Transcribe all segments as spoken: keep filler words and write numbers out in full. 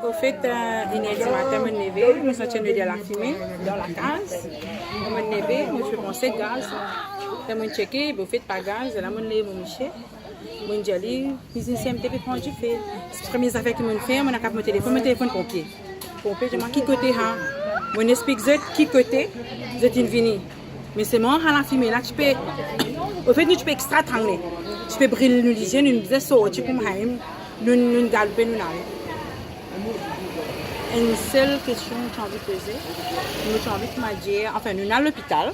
Anfet, euh, inn-er dimatin, mo'nn leve, mo santi enn loder lafime dan lakaz. Mo'nn leve, mo ti pe panse gaz. Ler mo'nn tcheke, be anfet pa gaz, la mo'nn lev mo misie. Mo'nn dir li, mizisien, mo ti pe pran dife. Premie zafer ki mo'nn fer, mo'nn atrap mo telefonn, mo telefonn ponpie. Ponpie dir mwa ki kote, ha? Mo'nn explik zot ki kote, zot inn vini. Me selman sa lafime la ti pe, anfet, nou ti pe extra trangle. Ti pe bril nou lizie, nou bizin sorti pou mwa, nou, nou galoupe, nou ale. Enn sel kestion mo ti anvi poze, mo ti anvi pou mwa dir, anfin, nou al lopital.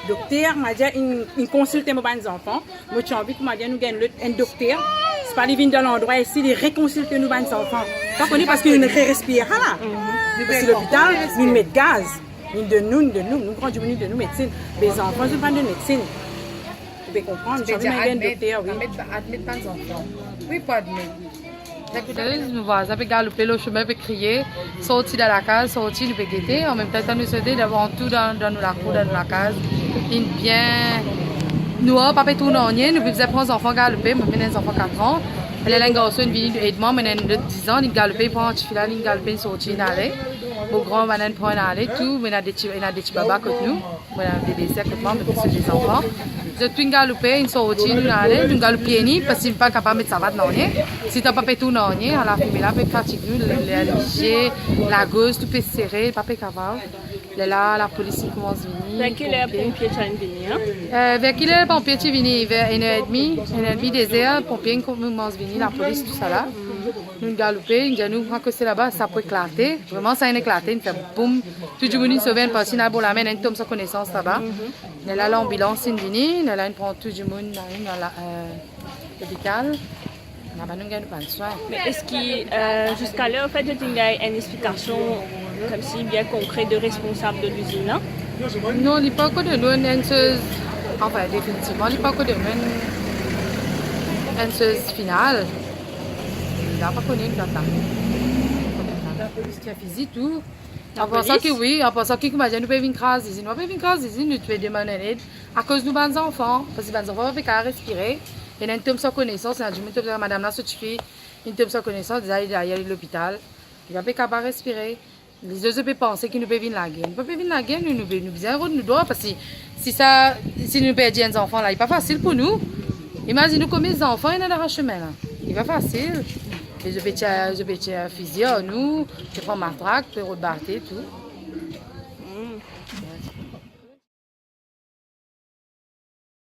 Dokter, mwa dir, inn, inn konsilte mo bann zanfan. Mo ti anvi pou mwa dir nou gagn lot enn dokter. Si pa li vinn dan landrwa isi, li rekonsilte nou bann zanfan. Pa kone parski nou re-respire la. Parski lopital, nou met gaz. Nou donn nou, nou donn nou, nou gran dimoun, nou donn nou medsin. Me zanfan, zot pa donn medsin. Ou pe konpran, nou ti anvi gagn dokter, wi. Admet, admet bann zanfan. Wi, pou admet. Serye, nou vwazin pe galoupe lor sime, pe kriye, sorti dan lakaz, sorti, nou pe gete, anmemtan, tou nou sete devan tou dan, dan nou lakour, dan nou lakaz. Inn bien nwar, pa pe trouv nanye, nou pe bizin pran zanfan galoupe, mo ena enn zanfan katran. Lerla enn garson inn vini ed mwa, mo ena enn lot dizan, li galoupe, li pran tifi la, li galoupe, li sorti, li ale. Mo gran bann-la pran, li ale, tou, mo ena de ti, ena de ti baba kot nou. Mo ena de deser kot mwa, mo pe swiv de zanfan. Zot tou inn galoupe, inn sorti, nou ale, nou galoup pie ni, parski nou pa kapav met savat nanye. Si nou pa pe trouv nanye, sa lafime la pe fatig nou, le, le, lizie, lagoz, tou pe sere, pa pe kapav. Lerla, lapolis inn koumans vini, ver ki ler ponpie ti inn vini, hein? Euh, ver ki ler ponpie ti vini? Ver enn er edmi, enn er edmi, de zer, ponpie inn koumans vini, lapolis, tousala. Nou galoupe, inn dir nou, pran kote laba, sa pou eklate. Vreman, sa inn eklate, inn fer boum. Tou dimoun inn sove, enn parti inn al bor lame, enn tom sa konesans laba. Lerla lanbilans inn vini, lerla inn pran tou dimoun, inn al, euh, lopital. Laba nou gagn bann swin. Me eski, euh, ziska ler, anfet, zot inn gagn enn explikasion, koumsi bien konkre de responsab de lizinn la? Non, li pankor donn nou enn, enn soz, anfin, definitivman, li pankor donn nou enn, enn soz final. La, pa kone, nou atann. Lapolis ti fizi tou. An pansan ki wi, an pansan ki, koumadir nou pe vinn kraz lizinn, nou pa pe vinn kraz lizinn, nou ti pe demann enn ed akoz nou bann zanfan, parski bann zanfan pa pe kapav respire. Ena enn tom san konesans, ena dimoun tom san, madam la, so tifi, inn tom san konesans, deza li dayer lopital, li pa pe kapav respire. Lezot, zot pe panse ki nou pe vinn lager. Nou pa pe vinn lager, nou, nou pe, nou bizin rod nou drwa, parski si sa, si nou perdi enn zanfan la, li pa fasil pou nou. Imazinn ou konbien zanfan ena dan sime la. Li pa fasil. E zot pe tir, zot pe tir fizi ar nou, pe pran matrak, pe rod bate, tou.